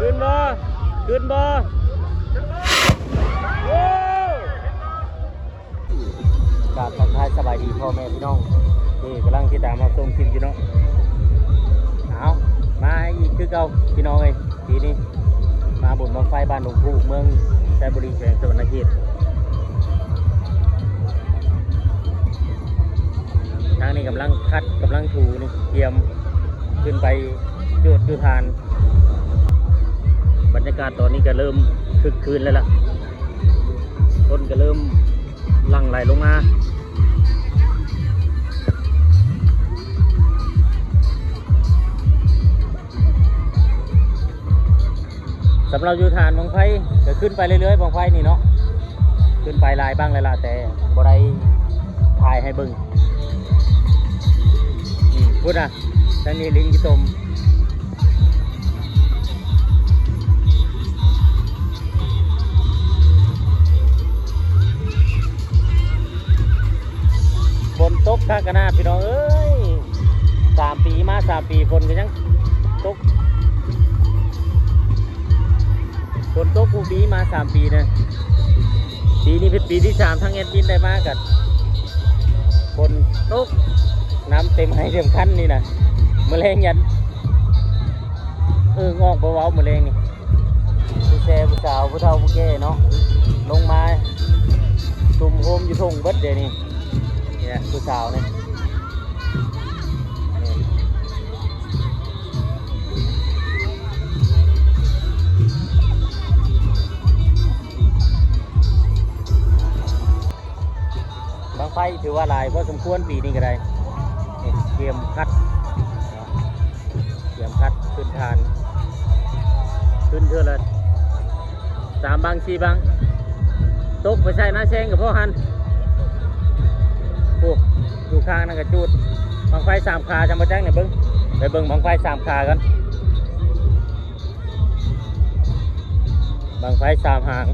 ຂຶ້ນບໍ່? ຂຶ້ນບໍ່? ໂອ້! ກາບທັກທາຍສະບາຍດີພໍ່ແມ່ພີ່ນ້ອງທີ່ກຳລັງຕິດຕາມຮັບຊົມຄລິບຢູ່ເນາະ. ເອົາ ມາອີກຄືເກົ່າພີ່ນ້ອງເອີຍ. ປີນີ້ມາບຸນບັ້ງໄຟບ້ານດົງຜູ ເມືອງໄຊບູລີ ແຂວງສະຫວັນນະເຂດ. ທາງນີ້ກຳລັງຂັດ ກຳລັງຖູນີ້ ກຽມຂຶ້ນໄປຈູດຢູ່ຖານ. ບັນຍາກາດຕອນນີ້ກໍເລີ່ມຄຶກຄື້ນແລ້ວລະ ຄົນກໍເລີ່ມຫຼັ່ງໄຫຼລົງມາ. ສຳລັບຢູ່ຖານບັ້ງໄຟກໍຂຶ້ນໄປເລື້ອຍໆ ບັ້ງໄຟນີ້ເນາະ ຂຶ້ນໄປຫຼາຍບັ້ງແລ້ວລະ ແຕ່ບໍ່ໄດ້ຖ່າຍໃຫ້ເບິ່ງ. ອືມ ພຸ້ນນະ ທາງນີ້ລິງຂີ້ຕົມ. ຝົນຕົກຄັກຂະໜາດພີ່ນ້ອງເອີຍ. ສາມປີມາສາມປີ ຝົນກໍຍັງຕົກ ຝົນຕົກທຸກປີມາສາມປີນະ. ປີນີ້ເປັນປີທີສາມ ທັງແອດມິນໄດ້ມາກໍຝົນຕົກ ນ້ຳເຕັມໄຮ່ເຕັມຄັນນີ້ນະ. ມື້ແລງຢັນເອີ່ງອອກບໍ່ເວົ້າ ມື້ແລງນີ້. ຜູ້ແຊຜູ້ສາວ ຜູ້ເຖົ້າຜູ້ແກ່ເນາະ ລົງມາຊຸມໂຮມຢູ່ທົ່ງເບິດເດນີ້. ນີ້ແຫຼະຜູ້ສາວນີ້ ບັ້ງໄຟຖືວ່າຫຼາຍພໍສົມຄວນປີນີ້ກໍໄດ້. ນີ້ກຽມຂັດ ກຽມຂັດຂຶ້ນຖານ ຂຶ້ນເທື່ອລະສາມບັ້ງສີ່ບັ້ງ ຕົກໄປໃສ່ໜ້າແຊງກໍພໍຫັ້ນ. ໂອ້ ຢູ່ຂ້າງນັ້ນກໍຈູດບັ້ງໄຟສາມຂາ ຈຳບໍ່ຈັກນີ້. ເບິ່ງ ໄປເບິ່ງບັ້ງໄຟສາມຂາກ່ອນ. ບັ້ງໄຟສາມຫາງ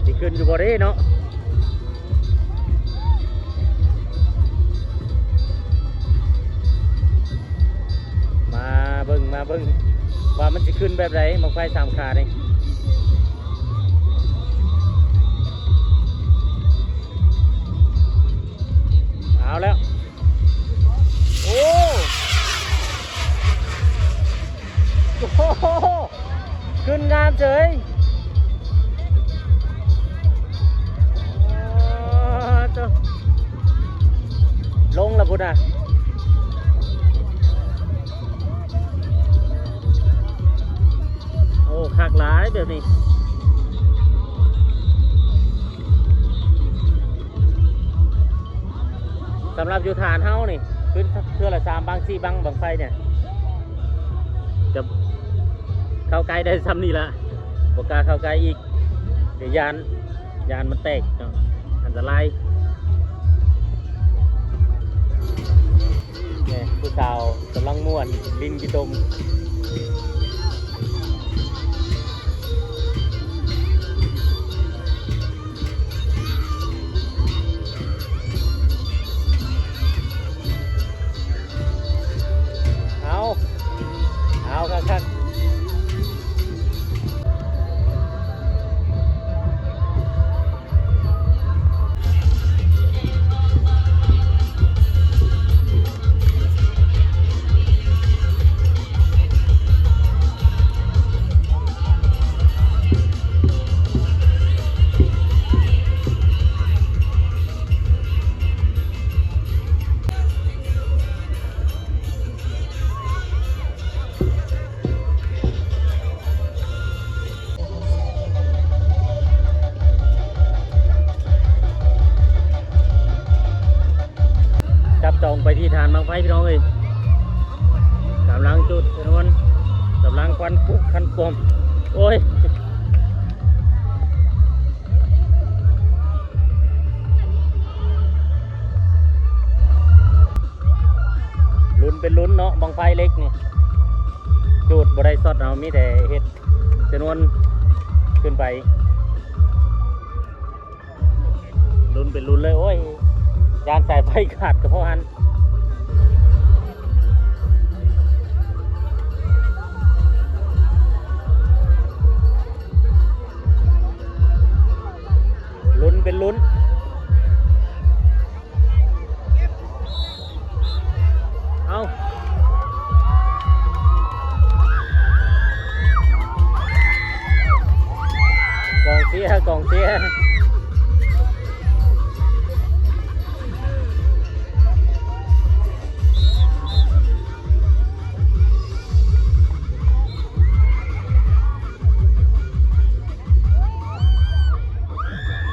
ຊິຂຶ້ນຢູ່ບໍ່ເດ້ເນາະ. ມາເບິ່ງ ມາເບິ່ງວ່າມັນຊິຂຶ້ນແບບໃດ ບັ້ງໄຟສາມຂານີ້. ເອົາແລ້ວ ໂອ້ ໂອ້ໂຫ ຂຶ້ນງາມເສີຍ. ອໍ ໂຕ ລົງລະພຸ້ນນະ. ໂອ້ ຄັກຫຼາຍແບບນີ້. ສຳລັບຢູ່ຖານເຮົານີ້ ຂຶ້ນເທື່ອລະສາມບັ້ງສີ່ບັ້ງ ບັ້ງໄຟນີ້ ຈະເຂົ້າໃກ້ໄດ້ຊ່ຳນີ້ລະ ບໍ່ກ້າເຂົ້າໃກ້ອີກ ດຽວຢ້ານ ຢ້ານມັນແຕກເນາະ ອັນຕະລາຍ. ນີ້ ຜູ້ສາວກຳລັງມ່ວນ ຫຼິ້ນຂີ້ຕົມ. ເອົາ ເອົາຄັກໆ. ຈັບຈອງໄປທີ່ຖານບັ້ງໄຟພີ່ນ້ອງເອີຍ ກຳລັງຈຸດຊະນວນ ກຳລັງຄວັນຄຸກຄວັນກວມ ໂອ້ຍ. ລຸ້ນເປັນລຸ້ນເນາະ ບັ້ງໄຟເຫຼັກນີ້ ຈູດບໍ່ໄດ້ຊັອດເອົາ ມີແຕ່ເຮັດຊະນວນຂຶ້ນໄປ ລຸ້ນເປັນລຸ້ນເລີຍ ໂອ້ຍ. ຢ້ານສາຍໄຟຂາດກໍເພາະຫັ້ນ. ລຸ້ນເປັນລຸ້ນ. ເອົາ ກອງເຊຍ ກອງເຊຍ.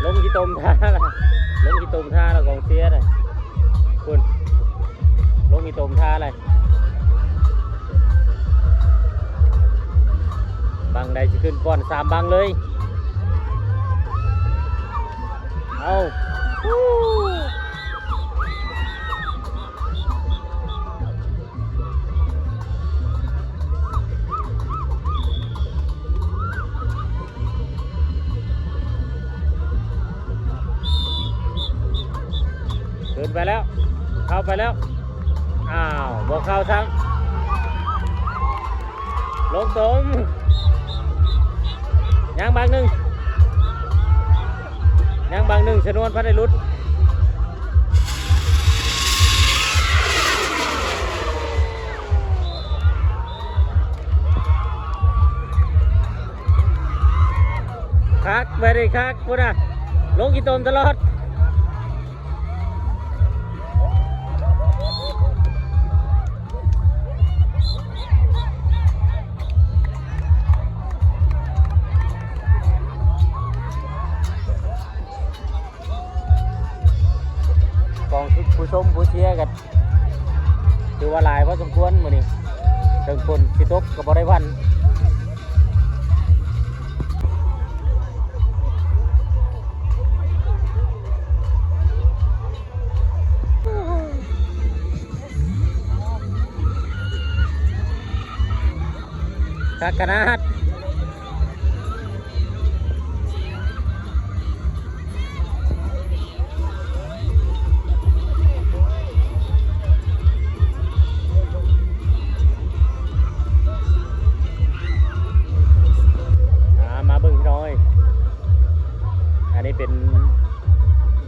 ລົງຂີ້ຕົມທ່າລະ ລົງຂີ້ຕົມທ່າລະ ກອງເຊຍນະ ພຸ້ນ ລົງຂີ້ຕົມທ່າລະ. ບັ້ງໃດຊິຂຶ້ນກ່ອນ ສາມບັ້ງເລີຍ. ເອົາ ຂຶ້ນໄປແລ້ວ ເຂົ້າໄປແລ້ວ. ອ້າວ ບໍ່ເຂົ້າຊ້ຳ. ລົງຕົມ ຍັງບັ້ງໜຶ່ງ ຍັງບັ້ງໜຶ່ງ ຊະນວນພັນໄດ້ຫຼຸດ. ຄັກ ບໍ່ໄດ້ຄັກ ພຸ້ນນະ ລົງຂີ້ຕົມຕະຫຼອດ. ກອງຊຸມ ຜູ້ຊົມຜູ້ເຊຍກໍຖືວ່າຫຼາຍພໍສົມຄວນມື້ນີ້ ເຖິງຝົນຊິຕົກກໍບໍ່ໄດ້ຫວັ່ນ. ຄັກຂະໜາດ. ອ່າ ມາເບິ່ງພີ່ນ້ອງເອີຍ ອັນນີ້ເປັນ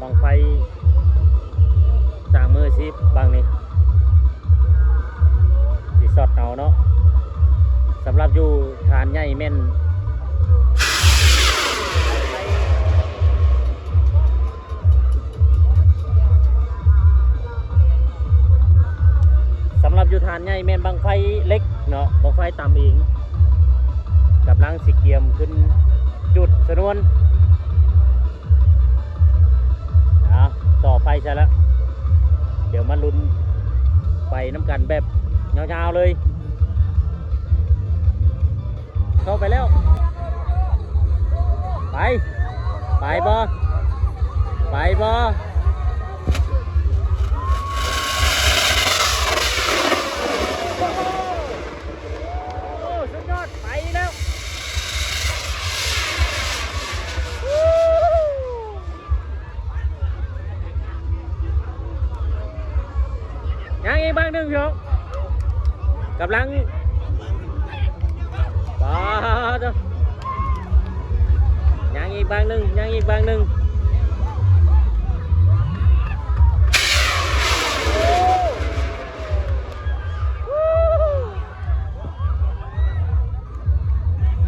ບັ້ງໄຟ ສ້າງມືອາຊີບບັ້ງນີ້ ຊິຊັອດເອົາເນາະ. ສຳລັບຢູ່ຖານໃຫຍ່ແມ່ນ ສຳລັບຢູ່ຖານໃຫຍ່ແມ່ນບັ້ງໄຟເຫຼັກເນາະ ບັ້ງໄຟຕຳເອງ ກຳລັງຊິກຽມຂຶ້ນຈຸດຊະນວນ. ເອົາ ຕໍ່ໄຟຊະລະ ດຽວມາລຸ້ນໄປນຳກັນແບບຍາວໆເລີຍ. ເຂົ້າໄປແລ້ວ ໄປ ໄປບໍ່ ໄປບໍ່? ໂອ້ ສຸດຍອດ ໄປແລ້ວ. ຍັງອີກບັ້ງໜຶ່ງພີ່ນ້ອງ ກຳລັງ ປາດ ຍັງອີກບັ້ງໜຶ່ງ ຍັງອີກບັ້ງໜຶ່ງ.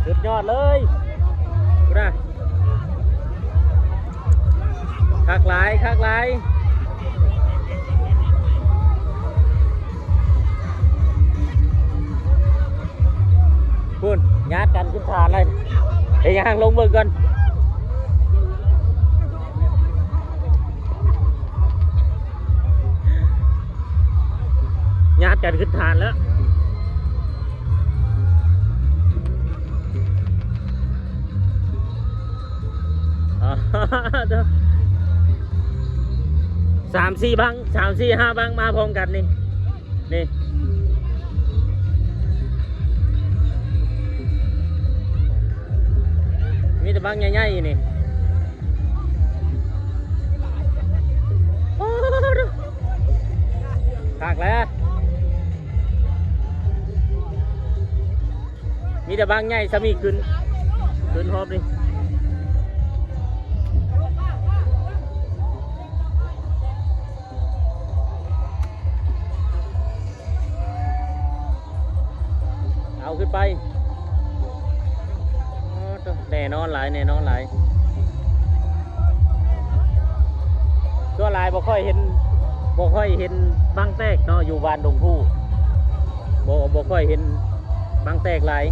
ສຸດຍອດເລີຍ ພຸ້ນນະ ຄັກຫຼາຍ ຄັກຫຼາຍ ພຸ້ນ ຍາດກັນຂຶ້ນຖານເລີຍ ເຮັດຫຍັງ ລົງເບິ່ງກ່ອນ. ຍາດກັນຂຶ້ນຖານແລ້ວ ສາມສີ່ບັ້ງ ສາມສີ່ຫ້າບັ້ງມາພ້ອມກັນນີ້ ນີ້ ມີແຕ່ບັ້ງໃຫຍ່ໆນີ້. ໂອ້ ຄັກແລ້ວ ມີແຕ່ບາງໃຫຍ່ຊ່ຳນີ້ຂຶ້ນ ຂຶ້ນຮອບນີ້. ເອົາຂຶ້ນໄປ ໂອ້ ແນ່ນອນຫຼາຍ ແນ່ນອນຫຼາຍ. ສ່ວນຫຼາຍບໍ່ຄ່ອຍເຫັນ ບໍ່ຄ່ອຍເຫັນບັ້ງແຕກເນາະ ຢູ່ບ້ານດົງຜູ້ ບໍ່ ບໍ່ຄ່ອຍເຫັນບັ້ງແຕກຫຼາຍ.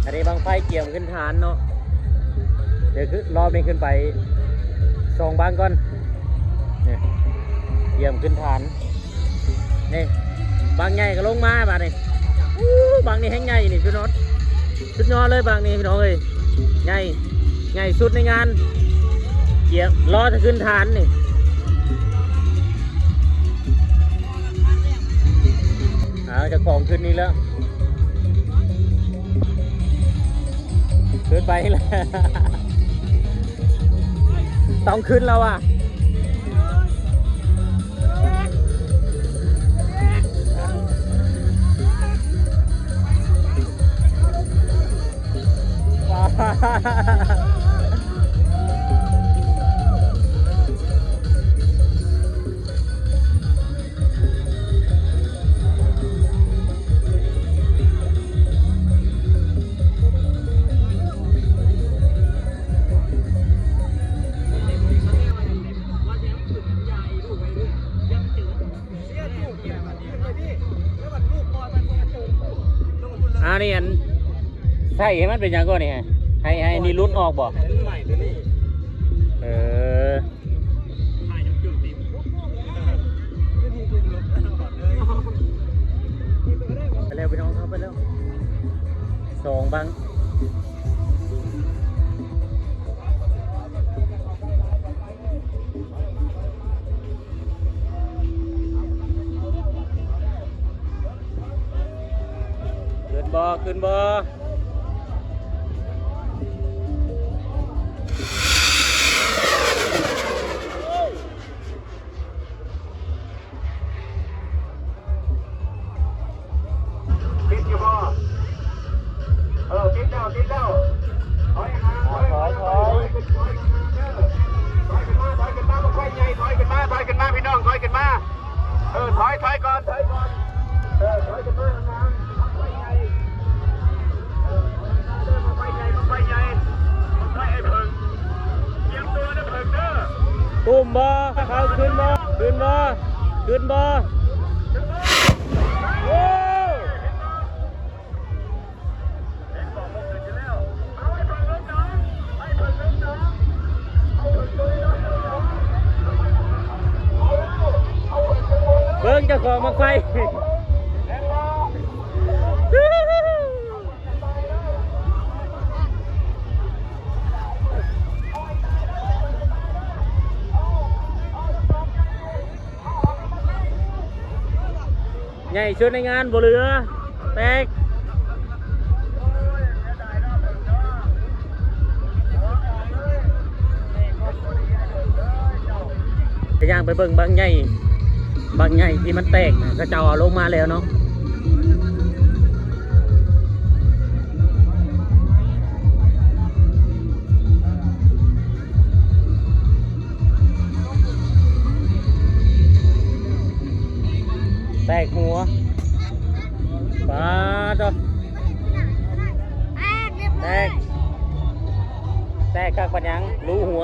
ອັນນີ້ບັ້ງໄຟກຽມຂຶ້ນຖານເນາະ ດຽວຄື ລອບນີ້ຂຶ້ນໄປສອງບັ້ງກ່ອນ ນີ້ ກຽມຂຶ້ນຖານ. ນີ້ ບັ້ງໃຫຍ່ກໍລົງມາບາດນີ້. ອູ້ ບັ້ງນີ້ແຮງໃຫຍ່ນີ້ ສຸດຍອດ ສຸດຍອດເລີຍບັ້ງນີ້ພີ່ນ້ອງເອີຍ ໃຫຍ່ ໃຫຍ່ສຸດໃນງານ ກຽມ ລໍຈະຂຶ້ນຖານນີ້. ເອົາ ເຈົ້າຂອງຂຶ້ນອີກແລ້ວ ຂຶ້ນໄປອີກແລ້ວ ຕ້ອງຂຶ້ນແລ້ວວ່າ. ອັນນີ້ ອັນ ໃສ່ໃຫ້ມັນເປັນຫຍັງກ່ອນນີ້ ໃຫ້ ໃຫ້ນີ້ຫຼຸດອອກບໍ່? ເອີ ໄປແລ້ວພີ່ນ້ອງ ເຂົ້າໄປແລ້ວ ສອງບັ້ງ. ຂຶ້ນບໍ່? ຂຶ້ນບໍ່? ຕິດຢູ່ບໍ່? ເອີ ຕິດແລ້ວ ຕິດແລ້ວ. ຖອຍຫ່າງ ຖອຍ ຖອຍ ຖອຍ ຖອຍ ຖອຍ ຖອຍຂຶ້ນມາ ຖອຍຂຶ້ນມາ ບັ້ງໄຟໃຫຍ່ ຖອຍຂຶ້ນມາ ຖອຍຂຶ້ນມາ ພີ່ນ້ອງ ຖອຍຂຶ້ນມາ. ເອີ ຖອຍ ຖອຍກ່ອນ ຖອຍກ່ອນ. ເອີ ຖອຍຂຶ້ນມາ ບັ້ງໄຟໃຫຍ່ ເອີ ບັ້ງໄຟໃຫຍ່ ບັ້ງໄຟໃຫຍ່ ບັ້ງໄຟໄອ້ເຜິ້ງ. ຕຽມຕົວເດີເຜິ້ງເດີ. ຕຸ້ມບໍ່? ເຂົາຂຶ້ນບໍ່? ຂຶ້ນບໍ່? ຂຶ້ນບໍ່? ໂອ້! ເບິ່ງເຈົ້າຂອງບັ້ງໄຟ. ໃຫຍ່ສຸດໃນງານ ບໍ່ເຫຼືອ ແຕກ. ໄປ ຍ່າງໄປເບິ່ງບັ້ງໃຫຍ່ ບັ້ງໃຫຍ່ທີ່ມັນແຕກນະ ເຂົາເຈົ້າເອົາລົງມາແລ້ວເນາະ. ແຕກຫົວ ປາດໂທ້ ແຕກ ແຕກຄັກປານຫຍັງ ຮູຫົວ.